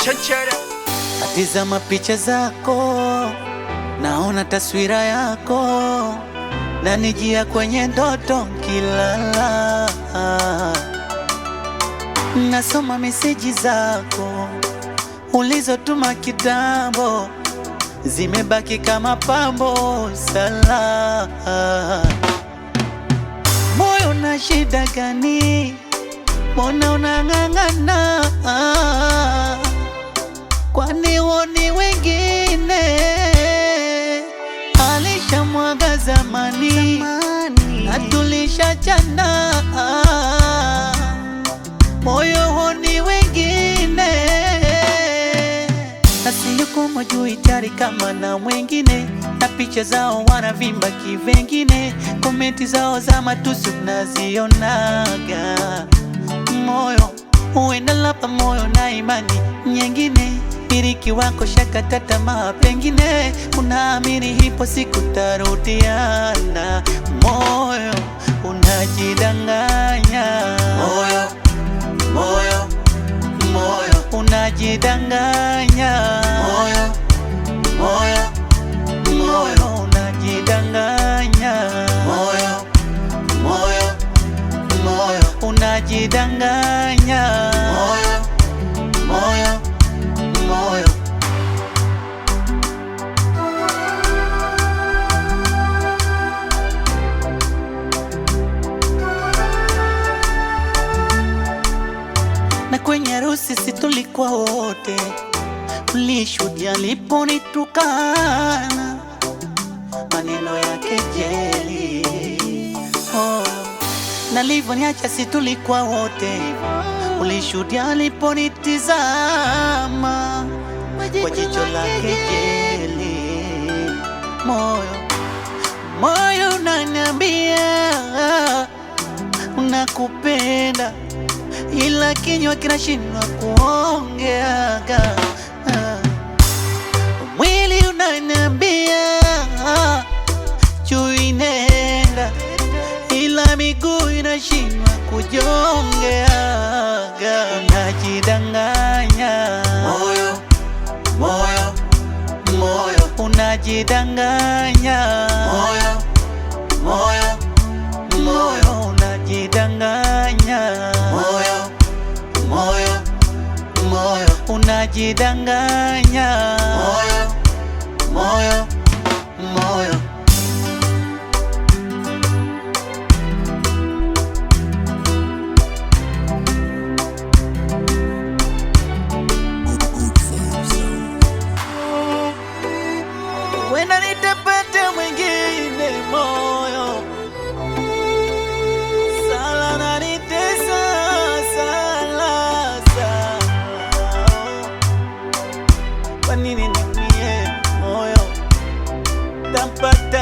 Chanchara. Natizama picha zako, naona taswira yako, nanijia kwenye ndoto nkilala. Nasoma meseji zako ulizotuma kitambo, zimebaki kama pambo sala. Moyo na shida gani? Mbona unang'ang'ana? Kwani woni wengine alishamwaga zamani, na tulishachana. Moyo woni wengine na siyuko juu itari kama na mwengine, na picha zao wanavimba kivengine, komenti zao za matusi unazionaga. Moyo huenda lapa moyo na imani nyingine, miliki wako shakata tamaa, pengine unaamini ipo siku tarudiana. Moyo unajidanganya, Moyo, moyo, moyo, unajidanganya, moyo, moyo, moyo, moyo unajidanganya, moyo, moyo, moyo, unajidanganya. moyo, moyo, moyo. Na kwenye harusi si tulikuwa wote, ulishuhudia aliponitukana maneno ya kejeli. Oh, na alivyoniacha si tulikuwa wote, ulishuhudia aliponitizama kwa jicho la kejeli. Moyo moyo unaniambia unakupenda ila kinywa kinashindwa kuongeaga. Ah, mwili unaniambia chui nenda, ila miguu inashindwa kujongeaga. Unajidanganya, Moyo, moyo, moyo, unajidanganya, moyo, moyo, moyo, moyo unajidanganya, moyo, moyo, moyo, unajidanganya. moyo, moyo, moyo. Wenda nitapata mwingine moyo sala na nitesa sala sala. Kwa nini niumie moyo tampata